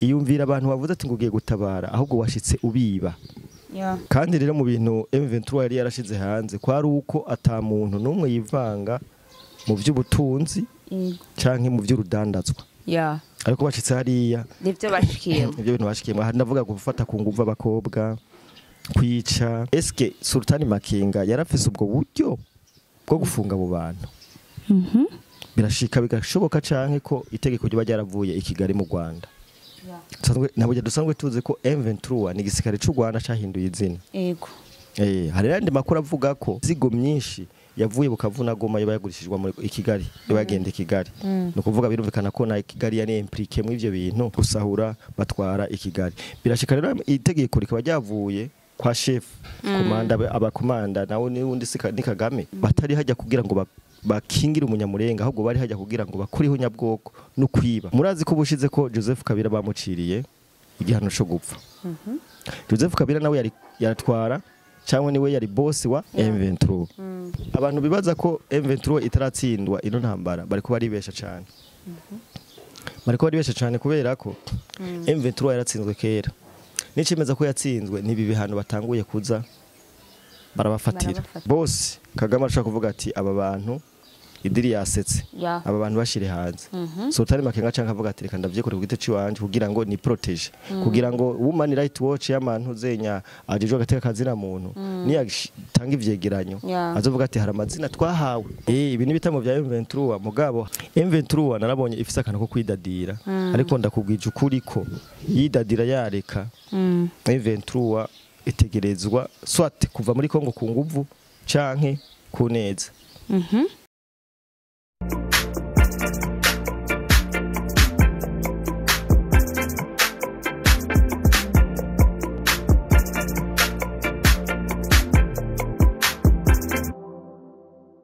Iyumvira abantu bavuze ati ngo ugiye gutabara ahubwo washitse ubiba. Kandi rero mu bintu M23 yari yarashize hanze kwari uko ata muntu numwe yivanga mu by'ubutunzi canke mu by'urudandazwa. Ariko bashitse hariya nivyo bashikiyemo. Nivyo bintu bashikiyemo. Hari ndavuga gufata ku nguvu abakobwa, kwica. Eske Sultani Makenga yarafise ubwo buryo bwo gufunga abo bantu? Birashika bigashoboka canke ko itegeko ryo ryaravuye i Kigali mu Rwanda. Ntabwo dusanzwe tuzi ko M23 ni igisirikare cy'u Rwanda cyahinduye izina. Yego. Hari n'andi makuru avuga ko zigo myinshi yavuye bukavuna Goma yoba yagurishijwe muri i Kigali, yoba yagenda i Kigali. No kuvuga birumvikana ko na Kigali yari impliqué mu ivyo bintu gusahura batwara i Kigali. Birashika rero itegeko rikaba ryavuye kwa chef komanda abakomanda nawe ni undi ni Kagame batari hajya kugira ngo bakingira umunyamurenga ahubwo bari hajya kugira ngo bakuriho nyabwoko no kwiba. Murazi ko bushize ko Joseph Kabila bamuciriye igihano cyo gupfa. Joseph Kabila nawe yari yaratwara cyangwa niwe yari boss wa M23. Abantu bibaza ko M23 itaratsindwa ino ntambara bariko baribesha cyane. Bariko baribesha cyane kubera ko M23 yaratsinzwe kera. Nicemeza ko yatsinzwe nibi bihano batanguye kuza barabafatira. Boss Kagame ashaka kuvuga ati aba bantu idiri yasetse, aba bantu bashire hanze. Sultani Makenga canka avuga ati reka ndavyikore ku giti ciwanje kugira ngo ni protege, kugira ngo Woman Right Watch y'abantu zenya ajejwe agateka kazina muntu niyatanga ivyegeranyo azovuga ati hari amazina twahawe. Ibi ni bitamo vya M23. Mugabo M23 narabonye ifise akantu ko kwidadira, ariko ndakubwije ukuri ko yidadira yareka M23 itegerezwa soit kuva muri Kongo ku nguvu canke ku neza.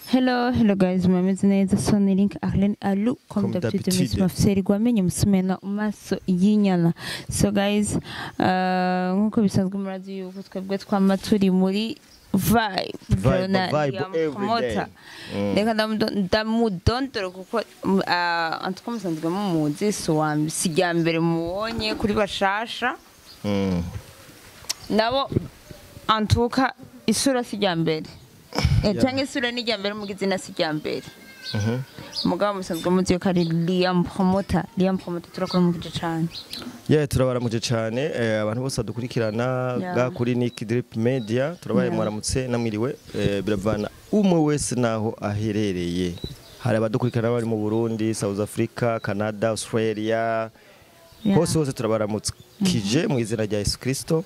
Hello, hello guys, mwameze neza. Soni Link Arlene Alu comme d'habitude Miss Mafseri gwamenye musumena umaso yinyana. So guys, nkuko bisanzwe murazi yuko twebwe twama turi muri vibe vibe every day. Reka ndamudondora kuko antwo musanzwe mumuzi so sijya mbere mubonye kuri bashasha. Nabo antuka isura sijya mbere. Cyangwa isura ni mbere mugizina si mbere. Mugabo musanzwe muzi ko ari Liam Promoter. Liam Promoter turakora mu gice cyane. Yeah, turabaramuje cyane abantu bose dukurikirana ga kuri Nick Drip Media, turabaye mwaramutse namwiriwe, biravana umwe wese naho aherereye. Hari abadukurikirana bari mu Burundi, South Africa, Canada, Australia. Hose hose turabaramutse kije mu izina rya Yesu Kristo.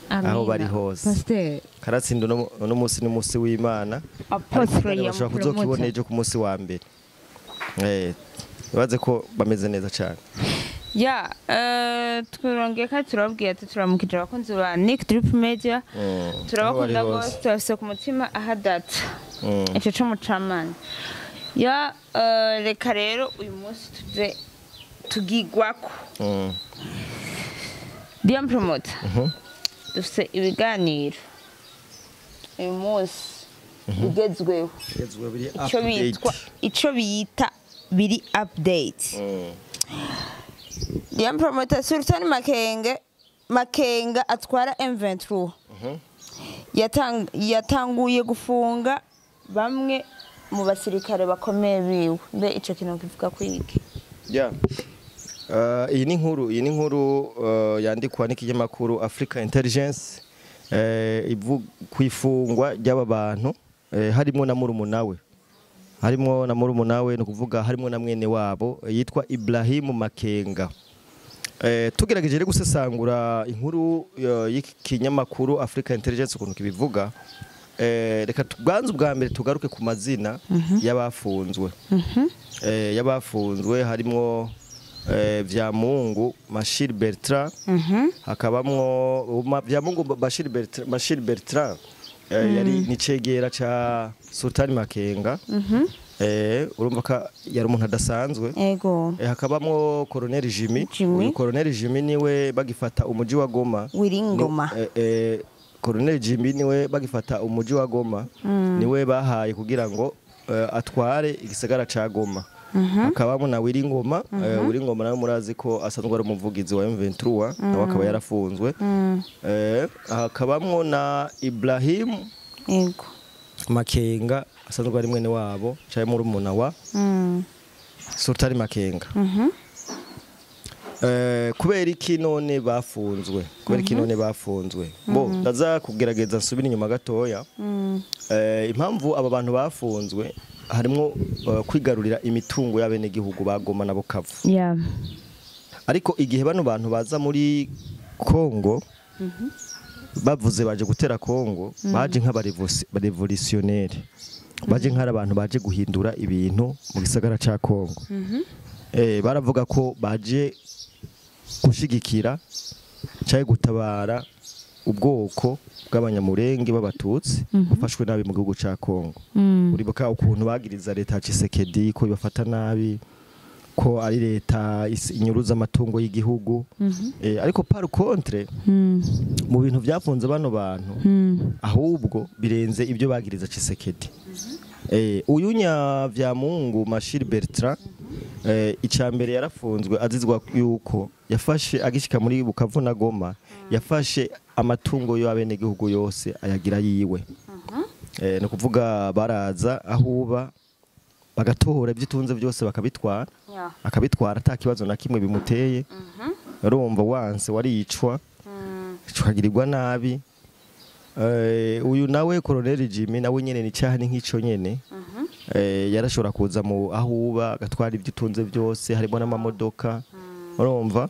Aho bari hose. Pastor karatsinda no munsi n'umunsi w'Imana. Apostle ya kuzokibona ejo ku munsi wa mbere. Baze ko bameze neza cyane. Ya, twirongeye kandi turababwiye ati turamukije abakunzi ba Nick Drip Media. Turabakunda gose, turafise ku mutima ahadata. Ico cyo mucamana. Ya, reka rero uyu munsi tuze tugigwako. Liam Promoter. Dufise ibiganiro uyu munsi bigezweho, ico bita biri update. Liam Promoter, Sultani Makenga atwara M23 yatanguye gufunga bamwe mu basirikare bakomeye biwe. Mbe ico kintu kivuga kwiki? Iyi ni nkuru yandikwa n'ikinyamakuru Africa Intelligence, ivuga kwifungwa ry'aba bantu, harimo na murumunawe, no kuvuga harimo na mwene wabo yitwa Ibrahim Makenga. Tugerageje rero gusesangura inkuru y'ikinyamakuru Africa Intelligence ukuntu kibivuga. Reka tuganze ubwa mbere tugaruke ku mazina y'abafunzwe. Y'abafunzwe harimo Vyamungu Mashir Bertrand, hakabamwo Vyamungu Bashir Bertrand yari nicegera ca Sultani Makenga. Urumva ka yari umuntu adasanzwe. Yego. Hakabamwo Colonel Jimmy. Uyu Colonel Jimmy niwe bagifata umuji wa Goma. Wiringoma. Colonel Jimmy niwe bagifata umuji wa Goma, niwe bahaye kugira ngo atware igisagara ca Goma. Hakabamo na Wiringoma. Wiringoma nawe murazi ko asanzwe ari umuvugizi wa M23, nawe akaba yarafunzwe. Hakabamwo na Ibrahim Yego. Makenga asanzwe ari mwene wabo cyangwa murumuna wa Sultani Makenga. Kubera iki none bafunzwe? Kubera iki none bafunzwe? Bo ndaza kugerageza nsubira inyuma gatoya. Impamvu aba bantu bafunzwe harimo kwigarurira imitungo y'abenegihugu bagoma na Bukavu. Ariko igihe bano bantu baza muri Kongo bavuze baje gutera Kongo, baje nk'abarevolutionnaire, baje nk'abantu baje guhindura ibintu mu gisagara ca Kongo. Baravuga ko baje gushigikira cyangwa gutabara ubwoko bw'abanyamurenge b'abatutsi bafashwe nabi mu gihugu ca Kongo. Uribuka ukuntu bagiriza leta ya Tshisekedi ko ibafata nabi, ko ari leta inyuruza amatungo y'igihugu. Ariko par contre mu bintu byafunze bano bantu ahubwo birenze ibyo bagiriza Tshisekedi. Uyu Nyavyamungu Mashir Bertrand, icambere yarafunzwe azizwa yuko yafashe agishika muri Bukavu na Goma, yafashe amatungo y'abenegihugu yose ayagira yiwe. No kuvuga baraza ahuba bagatora ibyitunze byose bakabitwara, akabitwara ata kibazo na kimwe bimuteye. Urumva wanse waricwa, ukagirirwa nabi. Uyu nawe Colonel Jimmy nawe nyene ni cyaha ni nk'ico nyene. Yarashobora kuza mu ahuba agatwara ibyitunze byose harimo n'amamodoka. Urumva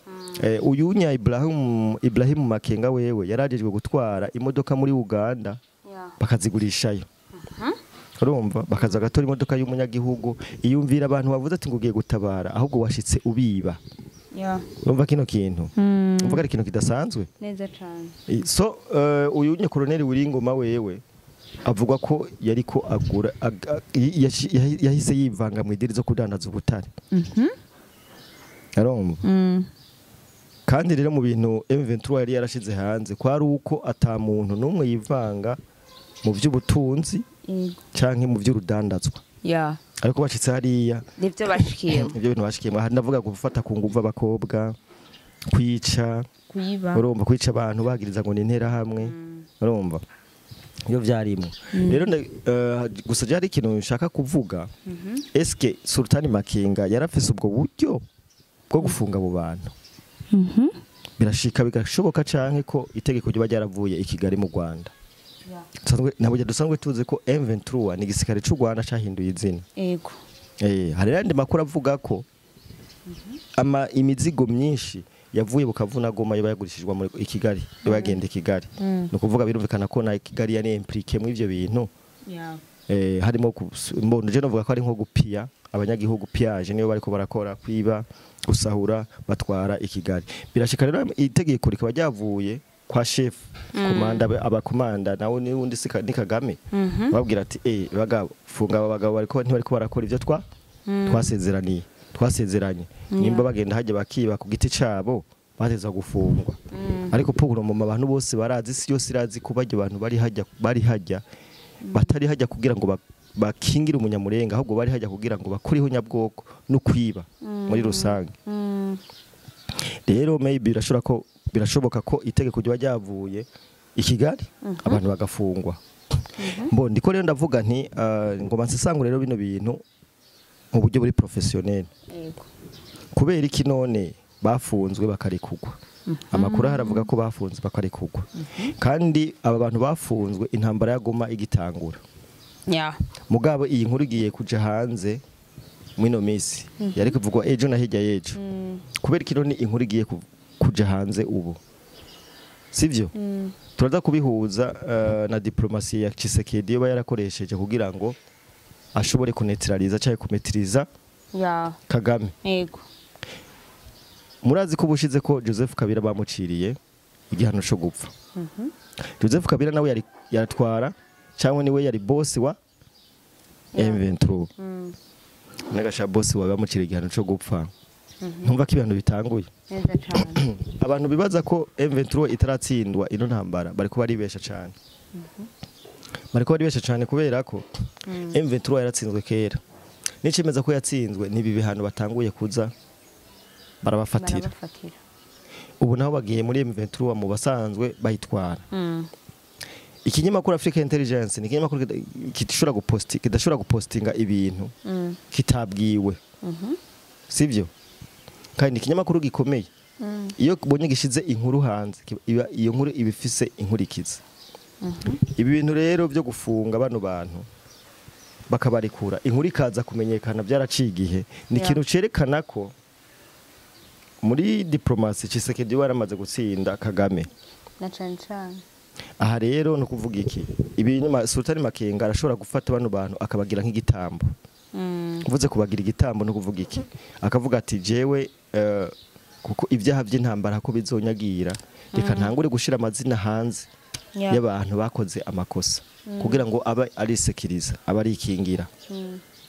uyu nya Ibrahim Makenga wewe yarajejwe gutwara imodoka muri Uganda bakazigurishayo. Urumva bakaza gatora imodoka y'umunyagihugu, iyumvira abantu bavuze ati ngo ugiye gutabara ahubwo washitse ubiba. Urumva kino kintu, umva ari ikintu kidasanzwe neza cyane. So uyu nya Colonel Wiringoma wewe avugwa ko yariko agura yahise yivanga mu idiri zo kudandaza ubutare. Arumva. Kandi rero mu bintu M23 yari yarashize hanze kwari uko ata muntu numwe yivanga mu by'ubutunzi canke mu by'urudandazwa. Ariko bashitse hariya nivyo bashikiyemo. Nivyo bintu bashikiyemo. Hari ndavuga gufata ku nguvu abakobwa, kwica, kuyiba. Urumva kwica abantu bagiriza ngo ni intera hamwe. Urumva iyo vyarimo. Rero gusa byari ikintu nshaka kuvuga. Eske Sultani Makenga yarafise ubwo buryo bwo gufunga abo bantu? Birashika bigashoboka canke ko itegeko ryo ryaravuye i Kigali mu Rwanda. Ntabwo dusanzwe tuzi ko M23 ni igisirikare cy'u Rwanda cyahinduye izina. Yego. Hari n'andi makuru avuga ko ama imizigo myinshi yavuye Bukavu na Goma yagurishijwe muri i Kigali, yagenda i Kigali. No kuvuga birumvikana ko na Kigali yari impliqué mu ivyo bintu. Harimo mbono je novuga ko ari nko gupia abanyagihugu, piage niyo bariko barakora, kwiba, gusahura, batwara i Kigali. Birashika rero itegeko rikaba ryavuye kwa chef komanda, abakomanda nawe ni undi ni Kagame, babwira ati bagabo funga aba bagabo bariko ntibariko barakora ivyo twasezeraniye, twasezeranye. Nimba bagenda hajya bakiba ku giti cabo bateza gufungwa. Ariko puguro mu abantu bose barazi, isi yose irazi kuba abantu bari hajya batari hajya kugira ngo bakingire umunyamurenga, ahubwo bari hajya kugira ngo bakuriho nyabwoko no kwiba muri rusange. Rero maybe birashoboka ko itegeko ryo ryavuye i Kigali abantu bagafungwa. Mbo ndiko rero ndavuga nti ngoma nsesangure rero bino bintu mu buryo buri professionnel. Yego. Kubera iki none bafunzwe bakarikugwa? Amakuru haravuga ko bafunzwe bakarikugwa. Kandi aba bantu bafunzwe intambara ya Goma igitangura. Mugabo iyi nkuru igiye kuja hanze mwino misi. Yari kuvugwa ejo na hirya y'ejo. Kubera iki none inkuru igiye kuja hanze ubu? Sivyo? Turaza kubihuza na diplomasi ya Tshisekedi yoba yarakoresheje kugira ngo ashobore kuneutraliza cyangwa kumetiriza Kagame. Yego. Murazi ko bushize ko Joseph Kabila bamuciriye igihano cyo gupfa. Joseph Kabila nawe yari yaratwara cyangwa niwe yari boss wa M23. Nagasha boss wa bamuciriye igihano cyo gupfa. Ntumva ko ibintu bitanguye. Neza cyane. Abantu bibaza ko M23 itaratsindwa ino ntambara bariko baribesha cyane. Bariko baribesha cyane kubera ko M23 yaratsinzwe kera. Nicemeza ko yatsinzwe nibi bihano batanguye kuza barabafatira. Ubu naho bagiye muri M23 mu basanzwe bayitwara. Ikinyamakuru Africa Intelligence ni ikinyamakuru kidashobora gupostinga ibintu kitabwiwe. Sivyo? Kandi ikinyamakuru gikomeye. Iyo kubonye gishize inkuru hanze, iyo nkuru ibifise inkurikiza. Ibi bintu rero byo gufunga bano bantu bakabarikura, inkuru ikaza kumenyekana byaraciye igihe, ni ikintu cerekana ko muri diplomasi Tshisekedi waramaze gutsinda Kagame. Na cane cane. Aha rero no kuvuga iki, ibi Sultani Makenga arashobora gufata bano bantu akabagira nk'igitambo. Mvuze kubagira igitambo no kuvuga iki, akavuga ati jewe kuko ibyaha by'intambara ko bizonyagira, reka ntangure gushira amazina hanze y'abantu bakoze amakosa kugira ngo abe arisekiriza, abe arikingira.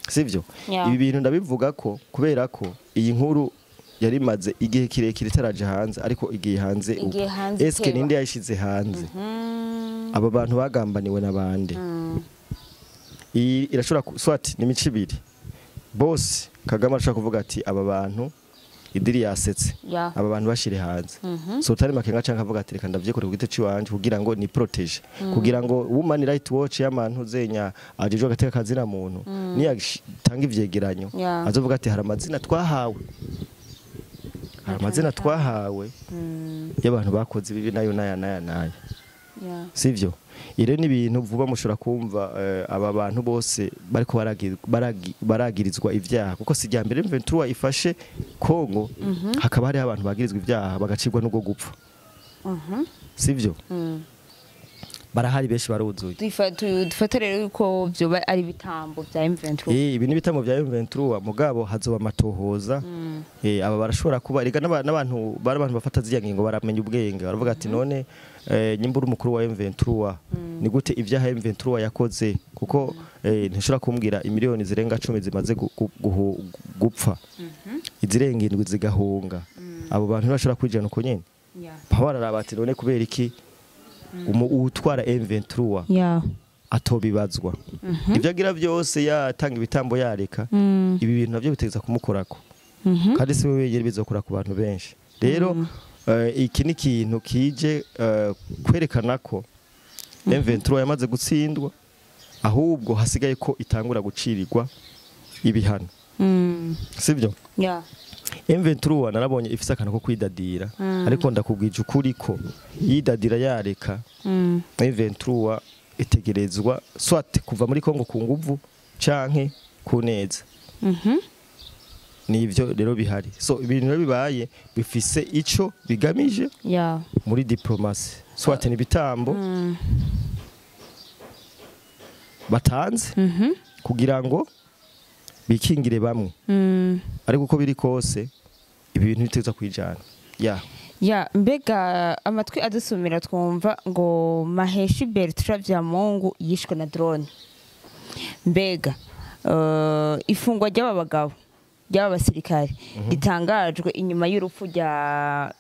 Sivyo? Ibi bintu ndabivuga ko kubera ko iyi nkuru yarimaze igihe kirekire itaraje hanze, ariko igiye hanze ubu. Eske ninde yayishize hanze? Abo bantu bagambaniwe nabande. Iyi irashobora swat ni mici ibiri. Boss Kagame arashobora kuvuga ati aba bantu idiri yasetse, aba bantu bashire hanze. Sultani Makenga canka avuga ati reka ndavyikore ku giti ciwanje kugira ngo ni protege, kugira ngo Woman Right Watch y'abantu zenya ajejwe agateka kazina muntu niyatanga ivyegeranyo azovuga ati hari amazina twahawe, hari amazina twahawe y'abantu bakoze ibi nayo naya naya naya. Sivyo? Ire ni ibintu vuba mushobora kumva aba bantu bose bariko baragirizwa ivyaha, kuko si rya mbere M23 ifashe Kongo hakaba hari abantu bagirizwa ivyaha bagacirwa n'ubwo gupfa. Sivyo? Barahari benshi baruzuye. Dufate rero yuko byo ari bitambo bya M23. Ibi ni bitambo bya M23, mugabo hazoba amatohoza. Aba barashobora kuba rega n'abantu bari abantu bafata zirya ngingo baramenya ubwenge, baravuga ati none nyimbura umukuru wa M23 ni gute ivyaha M23 yakoze, kuko ntishobora kumbwira imiliyoni zirenga 10 zimaze gupfa, izirenga 7 zigahunga, abo bantu bashobora kwijana uko nyene. Bararaba ati none kubera iki utwara M23 atobibazwa ibyo agira byose, yatanga ibitambo yareka, ibi bintu navyo bitegeza kumukorako, kandi si wewe yeri bizokora ku bantu benshi. Rero iki ni kintu kije kwerekana ko M23 yamaze gutsindwa, ahubwo hasigaye ko itangura gucirirwa ibihano. Sivyo? M23 narabonye ifise akantu ko kwidadira, ariko ndakubwije ukuri ko yidadira yareka M23 itegerezwa swat kuva muri Kongo ku nguvu canke ku neza. Nivyo rero bihari. So ibintu bibaye bifise ico bigamije muri diplomasi, swat ni bitambo batanze kugira ngo bikingire bamwe. Ariko uko biri kose ibi bintu biteza kwijana. Mbega amatwi adusumira twumva ngo Maheshi Bertrand Vyamungu yishwe na drone. Mbega ifungwa ry'aba bagabo ry'aba basirikare ritangajwe inyuma y'urupfu rya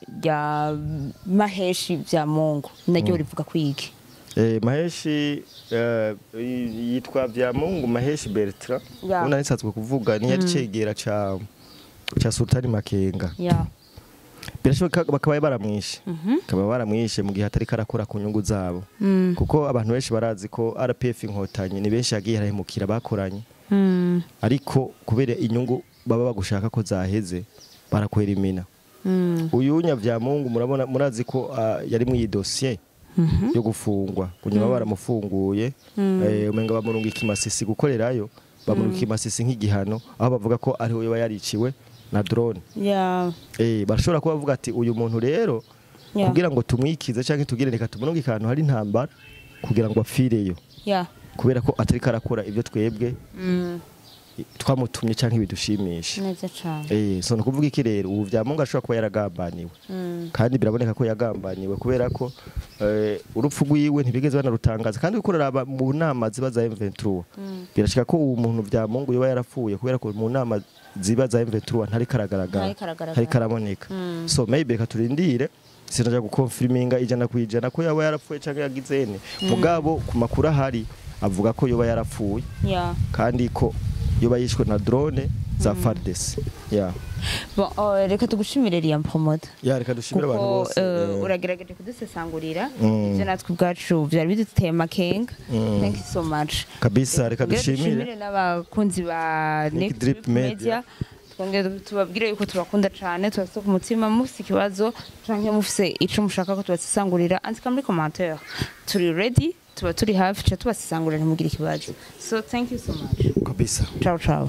Maheshi Vyamungu naryo rivuga kwiki? Maheshi yitwa Vyamungu Maheshi Bertrand, ubona nisanzwe kuvuga ni yari cegera ca Sultani Makenga. Birashoboka bakaba baramwishe, bakaba baramwishe mu gihe atari karakora ku nyungu zabo, kuko abantu benshi barazi ko RPF Inkotanyi ni benshi yagiye arahemukira bakoranye, ariko kubera inyungu baba bagushaka ko zaheze barakwera imina. Uyu Nyavyamungu murabona murazi ko yari mu dossier yo gufungwa, kunyuma baramufunguye, umenga bamurungika Masisi gukorerayo, bamurungika Masisi nk'igihano, aho bavuga ko ariho yoba yariciwe na drone. Barashobora kuba bavuga ati uyu muntu rero kugira ngo tumwikize canke tugire reka tumurungike ahantu hari intambara kugira ngo apfireyo, kubera ko atari karakora ibyo twebwe twamutumye canke bidushimisha. Neza cyane. So no kuvuga iki rero, ubu Vyamungu ashobora kuba yaragambaniwe, kandi biraboneka ko yagambaniwe kubera ko urupfu rwiwe ntibigeze banarutangaza, kandi uko raba mu nama ziba za M23 birashika ko uwo muntu Vyamungu yoba yarapfuye kubera ko mu nama ziba za M23 ntari karagaragara, ntari karaboneka. So maybe reka turindire, sinaja gukonfirminga 100% ko yaba yarapfuye canke yagize ene, mugabo ku makuru ahari avuga ko yoba yarapfuye, kandi ko Yoba yishwe na drone za FARDC, yeah. Bon, reka tugushimire, Liam Promoter. Ya, reka dushimire abantu Kuko bose. Uragerageje kudusesangurira ivyo natwe ubwacu vyari biduteye amakenga. Thank you so much. Kabisa, reka Tongere dushimire dushimire n'abakunzi ba Nick Nick Drip Drip Media. Twongere tubabwire yuko tubakunda cane, tubafise ku mutima. Mufise ikibazo canke mufise ico mushaka ko tubasesangurira, andika muri commentaire, turi ready, tuba turi hafi, ca tubasesangurira, ntimugire ikibazo. So thank you so much. Kabisa. Ciao ciao.